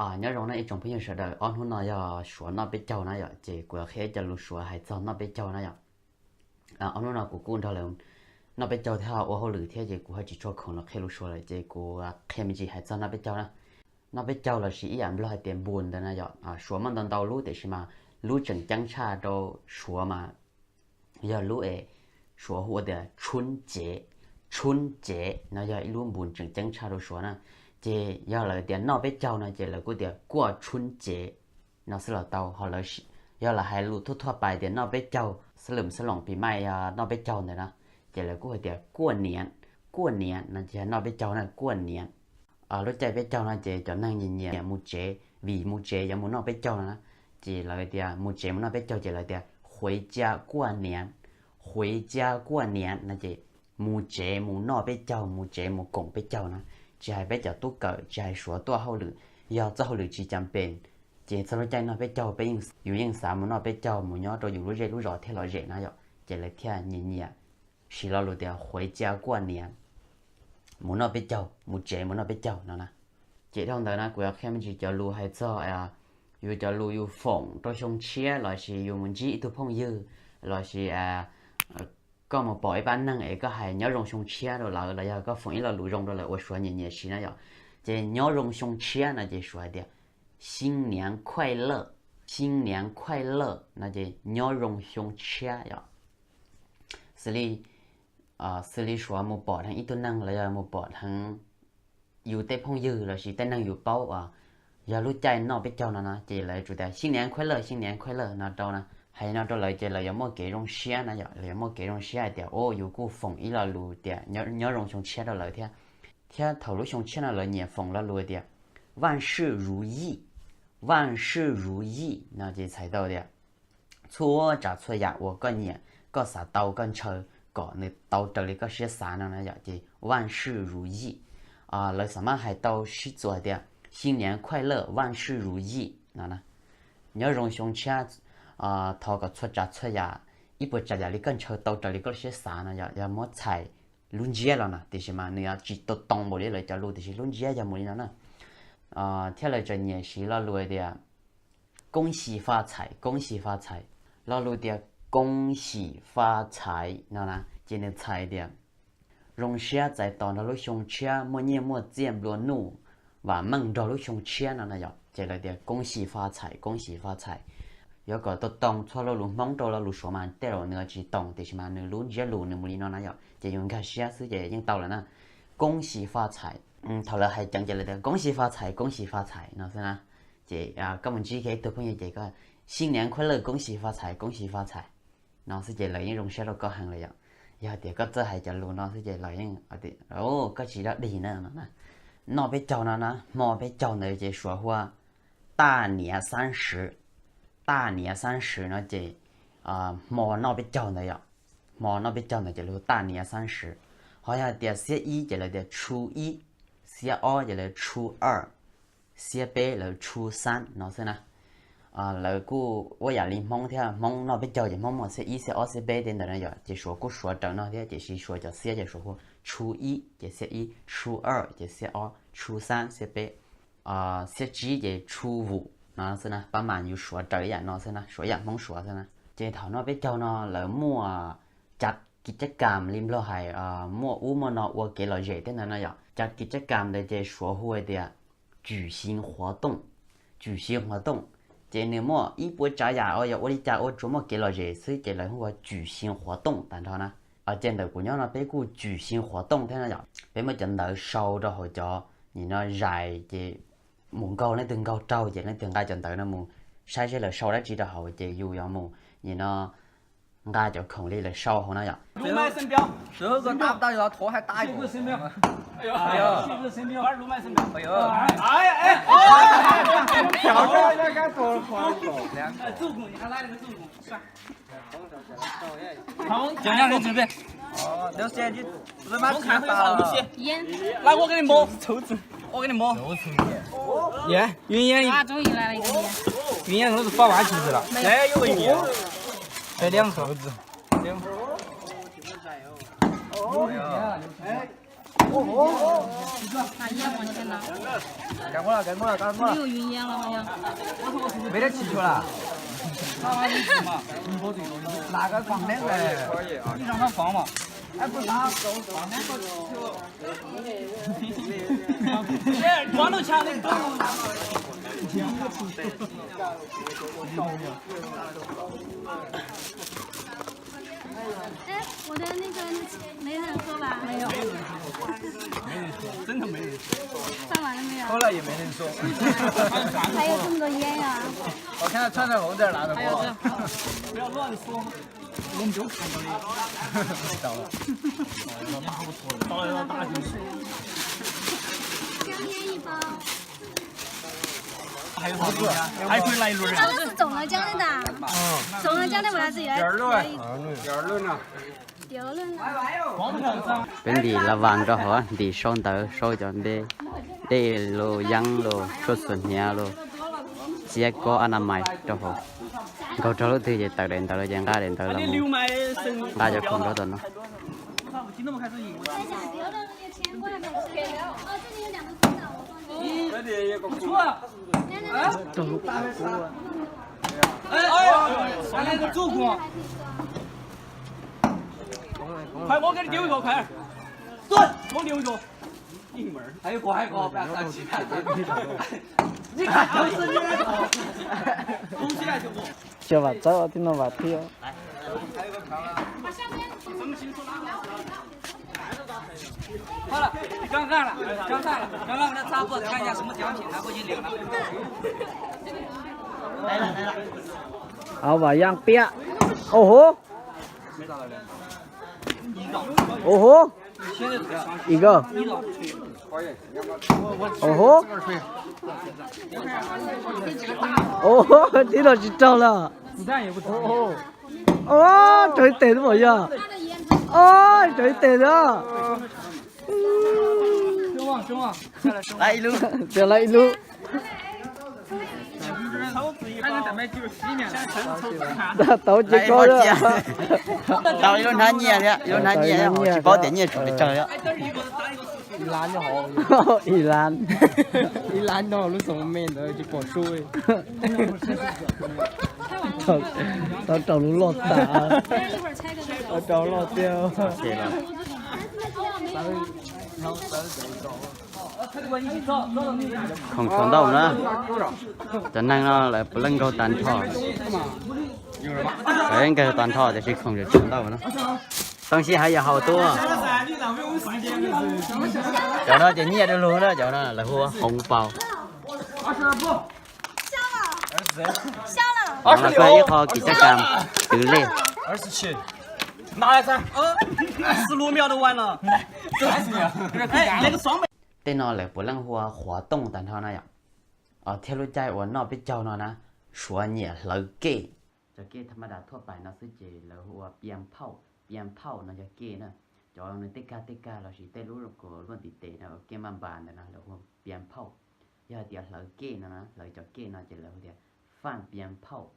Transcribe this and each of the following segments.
Nyob zoo no ib tsoom phooj ywg sawv daws, ob hnub no yog Suav noj peb caug na yom, ces kuv qhia ib co lus Suav hais txog noj peb caug na yom. Ob hnub no kuv kuj nrog lawv noj peb caug thiab ua hauj lwm thiab, ces kuv ho tsis tshua khoom los qhia lus Suav lawm, ces kuv qhia me ntsis hais txog noj peb caug na. Noj peb caug lossis ib yam Nplog hais tias npus ntawd na yom, Suav muaj ntau ntau lub, tiam sis mas lub tseem ceeb tshaj rau Suav mas yog lub es Suav hu ua tias tshub cev. Tshub cev no yog ib lub npus tseem ceeb tshaj rau Suav na. Ces yog lawv tias noj peb caug no ces lawv kuj tias kuaj tshub cev no xwb los tau. Ho lawv, yog lawv hais lus thuaj thuaj pais tias noj peb caug xab lwm xab loos pis maij yog noj peb caug ntawd na, ces lawv kuj hais tias kuaj niam. Kuaj niam no ces yog noj peb caug na, kuaj niam. Lub caij peb caug no ces cov neeg nyiam nyiam mus tsev, vim mus tsev yuav mus noj peb caug no na, ces lawv tias mus tsev mus noj peb caug ces lawv tias huiv cia kuaj niam. Huiv cia kuaj niam no ces mus tsev mus noj peb caug, mus tsev mus koom peb caug na. Tsis hais peb cov tub kawm, tsis hais Suav tuaj hauj lwm, yog txoj hauj lwm tsis cas pes, ces txog lub caij noj peb caug peb, yus yeej xav mus noj peb caug mus nyob rau yus lub zej lub zos thiaj lom zem na yom, ces lawv thiaj nyiam nyiam siv lo lus tias huiv cia kuaj niam, mus noj peb caug, mus tsev mus noj peb caug no na. Ces dhau ntawd na kuv yuav qhia me ntsis cov lus hais txog yus cov lus yus foom rau xyoo tshiab lossis yus mus ntsib ib tug phooj ywg lossis koj mus pom ib pab neeg es koj hais nyob zoo xyoo tshiab rau lawv los yog koj foom ib lo lus zoo rau lawv uas Suav nyiam nyiam siv na yom. Ces nyob zoo xyoo tshiab no ces Suav hais tias 新年快乐, 新年快乐 no ces nyob zoo xyoo tshiab yom. Xws li, xws li Suav mus pom dheev ib tug neeg los yog mus pom dheev yus tej phooj ywg lossis tej neeg yus paub uas yog lub caij noj peb caug no na ces lawv tsuas tias 新年快乐, 新年快乐 no rau na. Hais no rau lawv ces lawv yuav muaj kev zoo siab na yom, lawv yuav muaj kev zoo siab hais tias o yus kuj foom ib lo lus tias nyob zoo xyoo tshiab rau lawv thiab. Thiab thaum lub xyoo tshiab no lawv nyiam foom lo lus tias 万事如意, 万事如意 no ces txhais tau tias txhua tsav txhua yam uas koj nyiam, koj xav tau, koj ntshaw kom nws tau raws li koj siab xav no na yom, ces 万事如意. Lawv xam maj hais tau sib txuas hais tias 新年快乐, 万事如意 no na. Nyob zoo xyoo tshiab, thov kom txhua tsav txhua yam, ib puas tsav yam li koj ntshaw tau raws li koj siab xav no yom. Yog muab txhais lub ntsiab los no tiam sis mas nws yuav tsis tau too npaum li lawv cov lus tiam sis lub ntsiab yog mus li no na. Thiab lawv tseem nyiam siv lo lus tias 恭喜发财, 恭喜发财. Lo lus tias 恭喜发财 no na ces nws txhais tias zoo siab txais tos nrog lub xyoo tshiab, muaj nyiaj muaj txiaj nplua nuj, vam meej nrog lub xyoo tshiab no na yom. Ces lawv tias 恭喜发财, 恭喜发财. Yuav kom tau too txhua lo lus Hmoob rau lo lus Suav mas tej zaum nws tsis too tiam sis mas nws lub ntsiab lus nws mus li no na yom, ces yus nkag siab xwb ces yeej tau lawm na. 恭喜发财. Thaum lawv hais ceev ces lawv tias 恭喜发财, 恭喜发财 no xwb na. Ces koj mus ntsib kiag ib tug phooj ywg ces koj 新年快乐, 恭喜发财, 恭喜发财 no xwb ces lawv yeej zoo siab rau koj heev lawm yom. Yog tias koj txawj hais cov lus no xwb ces lawv yeej, koj tsis dog dig na no. Noj peb caug no na, hmo peb caug ntawd ces Suav hu ua 大年三十. 大年三十 no ces hmo noj peb caug ntawd yom. Hmo noj peb caug ntawd ces lawv hu 大年三十. Ho yog tias xiab ib ces lawv tias 初一, xiab ob ces lawv 初二, xiab peb lawv 初三 no xwb na. Lawv kuj ua yam li Hmoob thiab, Hmoob noj peb caug ces Hmoob muaj xiab ib, xiab ob, xiab peb tej ntawd na yom, ces Suav kuj suav raws no thiab, tiam sis Suav cov xiab ces Suav hu 初一 ces xiab ib, 初二 ces xiab ob, 初三 xiab peb, xiab tsib ces 初五 no xwb na. Pab mas yus suav raws ib yam no xwb na, suav ib yam Hmoob suav xwb na. Ces thaum noj peb caug no lawv muaj cov kiv cab kam li Nplog hais, muaj ub muaj no ua kev lom zem tej ntawd no yom. Cov kiv cab kam ntawd ces Suav hu tias 举行活动, 举行活动. Ces nws muaj ib puas tsav yam uas yog ua li cas ua tsuas muaj kev lom zem xwb ces lawv hu ua 举行活动 tag nrho na. Ces ntawm kuv nyob no peb kuj 举行活动 thiab na yom. Peb muaj cov ntawv sau rau hauv cov nim no zais ces mus nkaug leej twg nkaug raug ces leej twg nqa cov ntawv no mus saib seb lawv sau dab tsi rau hauv ces yus yuav mus nim no nqa cov khoom li lawv sau hauv na yom. Lub maj xeeb npiav. Sawv daws tab tab los thov hais tab. Lub maj xeeb npiav. Cov nyob lub tsis peb. Hmoob khav ua ke li mos. Ua ke li mos. Yus yeej, yus yeej lub tus poj vas tsis lawm. Peb liab ntxhov. Hais yog mas ces no. Cov nqua los, cov nqua los, cov nqua. Yu yus yas los mas yog. Peb dab tsi tshua las? Las koj koom neb ib zoo noj foov mas.哎，我的那个没人喝吧？没有，没人喝，真的没人喝。放完了没有？喝了也没人说。还有这么多烟呀！我看他穿的红的，拿着锅。不要乱说。我们就看到了。到了，到了，大家。香烟一包。 还有好多呀，还会来一轮。他那是总的交代的啊，总的交代完是有点儿乱，有点儿乱啊。 Peb ntim las vas rau hauv, ntim sau ntawv, sau cov npe, dej los, yeeb los, tshuaj xuas hniav los, txiab kob a na mais rau hauv. Nkaug rau lub twg ces tawm daim ntawv los ces nqa daim ntawv los mus, nqa cov khoom rau tom no. 哎，哎，哎，来个助攻！快，我给你丢一个，快点！蹲，给我丢一个！一门儿。还有一个，还有一个，不要着急，不要着急。你看，不是你来投。恭喜啊，兄弟！ Cov vam txawb thiab no vam thiab. 快了，刚干了，刚干了，刚刚给他擦过，看一下什么奖品，拿过去领了。来了，来了。 Ob vam yaj piab. Ua huv, ua huv, ib ko. Ua huv, ua huv, tib no tsis raug lawm. Raug ib tes xwb mas yog. Raug ib tes xwb. Tiag, lawv ib lub. Tau ces ko. Tau ib lub hnab nyiaj thiab, ib lub hnab nyiaj, tsis paub tias nyiaj tsum pes tsawg thiab. Ib lab, ib lab no lub xoo me ntawd tsis pom su. Tau raug lub loj tas, tau raug loj tiag. Khoom txhua ntau na. Cov neeg no lawv puav leej nkaug tag nrho. Lawv nkaug tag nrho tiam sis khoom tseem txhua ntau na. Too sij hawm yog haus tuaj. Cov no ces nyiaj du lug na, cov no lawv hu ua hoob paus. Los kuj yog ib qho kis caj kam twv lej. Tej no lawv puav leej hu ua qhuav tooj tag nrho na yom. Thiab lub caij uas noj peb caug no na, suav nyiam hlawv kej. Cov kej thaj maj das thuaj pais no xwb ces lawv hu ua pias phauj, pias phauj no yog kej na. Cov nws tej kag tej kag lossis tej lub luaj ntiv tes no kej maj npas ntawd no lawv hu ua pias phauj. Yog hais tias hlawv kej no na, hlawv cov kej no ces lawv hu tias faj pias phauj,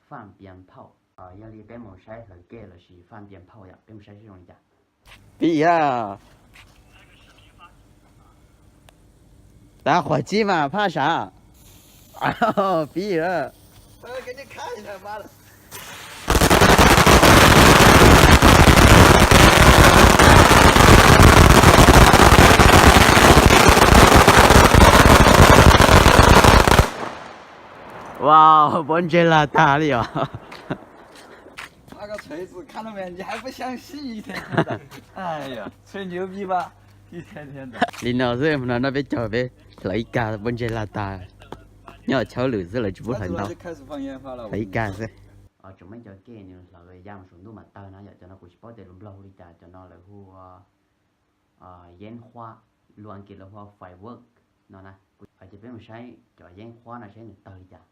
faj pias phauj. Yog li peb mus saib hlawv kej lossis faj pias phauj yom, peb mus saib seb zoo li cas. Pib a. Tav qhuav tsib mas phaj sav. Pib a. Wow, pob ntseg lag tag li os. 那个锤子看到没？你还不相信？一天天的。哎呀，吹牛逼吧，一天天的。 Li no xwb, no noj peb caug peb hlawv ib kag pob ntseg lag tag. Nyob chaw lwm xwb lawv tsis pub hlawv ntau, hlawv ib kag xwb. Tseem muaj cov kej nws hlawv ya mus saum ntuj mam tawg na yom, cov no kuv tsis paub tias lus Nplog hu li cas, cov no lawv hu ua yeeb huab, lus Askiv lawv hu ua firework no na. Ces peb mus saib cov yeeb huab no saib nws tawg li cas.